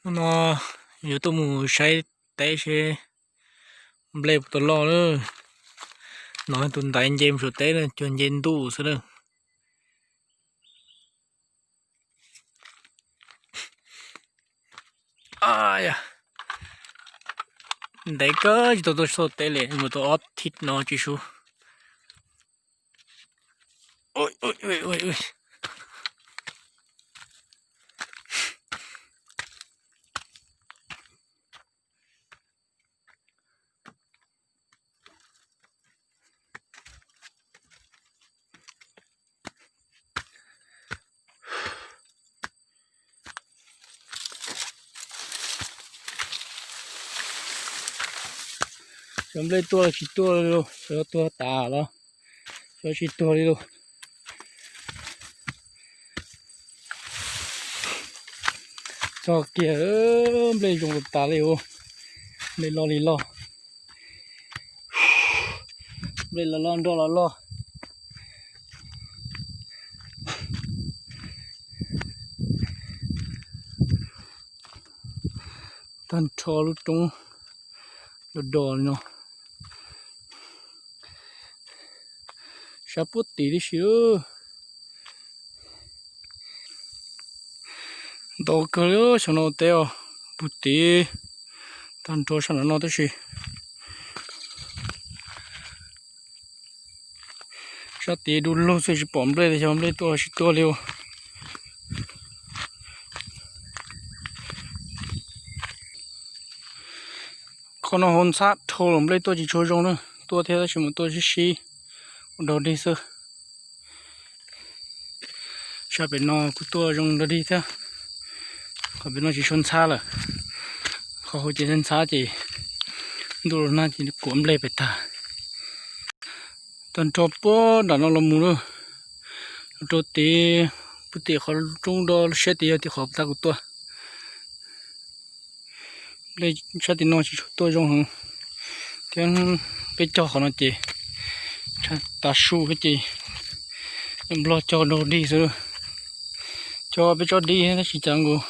Hnub no yuav tuaj mus saib teb seb nplej puas tau loj lawm. No tus ntaiv nce mus saum teb na, cuag nce ntuj xwb na. Ntev kawg tsis tau tuaj saum teb li, mus tau ob thib no tsis sub. Cov nplej tuaj los tsis tuaj li lauj, cov tuag tas los cov tsis tuag li lauj. Txog kiag nplej zoo tas li, nplej loj li loj, nplej los loj nroj los loj. Tag nrho lub roob do do li no, sab puag tim tib si. Ntau kawg li xyoo no teb os, puag tim tag nrho sab nram no tib si. Sab tid du lug xwb tsis pom nplej li, xyov nplej tuaj tsis tuaj li. Qhov no hauv ntxhab dhau los nplej tuaj tsis tshua zoo na, tuaj thiab tab sis mas tuaj sib sib ua dog dig xwb. Sab pem no kuj tuaj zoo dog dig thiab, qhov pem no tsis tshua ntxhab lawm, qhov hauv ces ntxhab ces ntuj los nag ces kuav nplej pem tag. Tag nrho puag nram no los mus lawm, los rau tid, puag tim qhov roob do siab tid yog tim qhov tag kuv tuaj. Nplej sab tim no tsis tshua tuaj zoo heev, thiab peb cog qhov no ces tav su ces nplog cog dog dig xwb. Cog peb tsob dig tab sis cas nkaus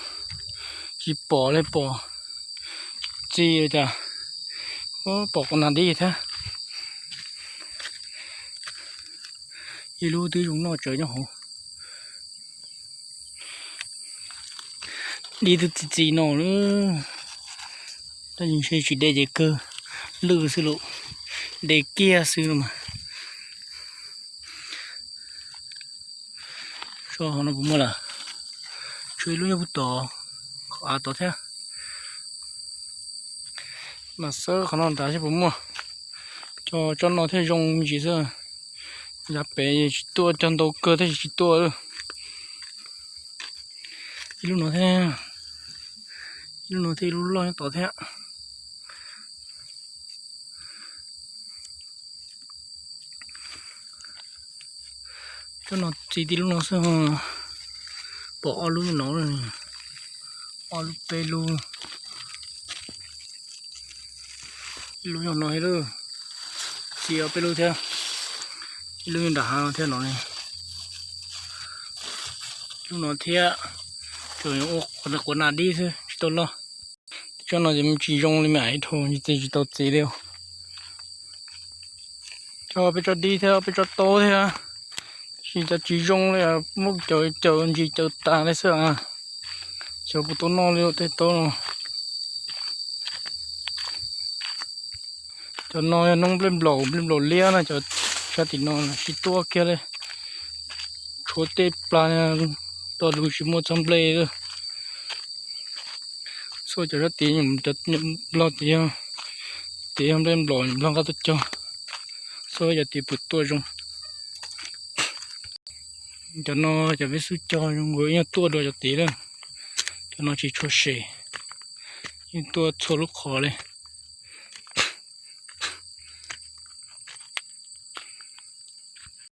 tsis pom li, pom txi li cas, pom quav nas dib thiab. Ib lub twb zoo noj tsawv nyob hauv. Dib twb txi txiv no lawm, tab sis tsis de ces kawg lwj xwb lauj, de kiag xwb no mas. Seb hauv no puas muaj lawm, tshuav ib lub nyob puag tod, qhov av tod thiab. Mam xawb qhov no nrad seb puas muaj. Cog tsob no thiaj zoo me ntsis xwb. Yav pem tsis tuaj, cog ntau kawg tab sis tsis tuaj. Ib lub no thiab, ib lub no thiab ib lub loj nyob tod thiab. Cov no txiv tib lub no xwb, pom ob lub no, ob lub peb lub, ib lub no, txiv ob peb lub thiab, ib lub nram hav no thiab no, lub no thiab, tsuas ua quav nas dib xwb tsis tau loj. Tsob no ces tsis zoo li me ib dhau, tsis tau txiv li. Cog peb tsob dib thiab peb tsob taub thiab, tab sis cov tsis zoo li, muab cov caws ntsis caws tas li xwb. Xyov puas tau noj li tej taub no. Cov no yog noob nplej nplaum, nplej nplaum liab na, cov sab tim no tsis tuaj kiag li. Tshuav tej plag do lug tsis muaj txog nplej. Xauj cov sab tid, cov nplog tid, tid yog nplej nplaum nplog nqa tuaj cog. Xauj cov tid puas tuaj zoo. Cov no cov peb xub cog zoo nkaus ib nyuag tuaj dua cov tid lawm. Cov no tsis tshua sem, yeej tuaj txhua lub qhov li.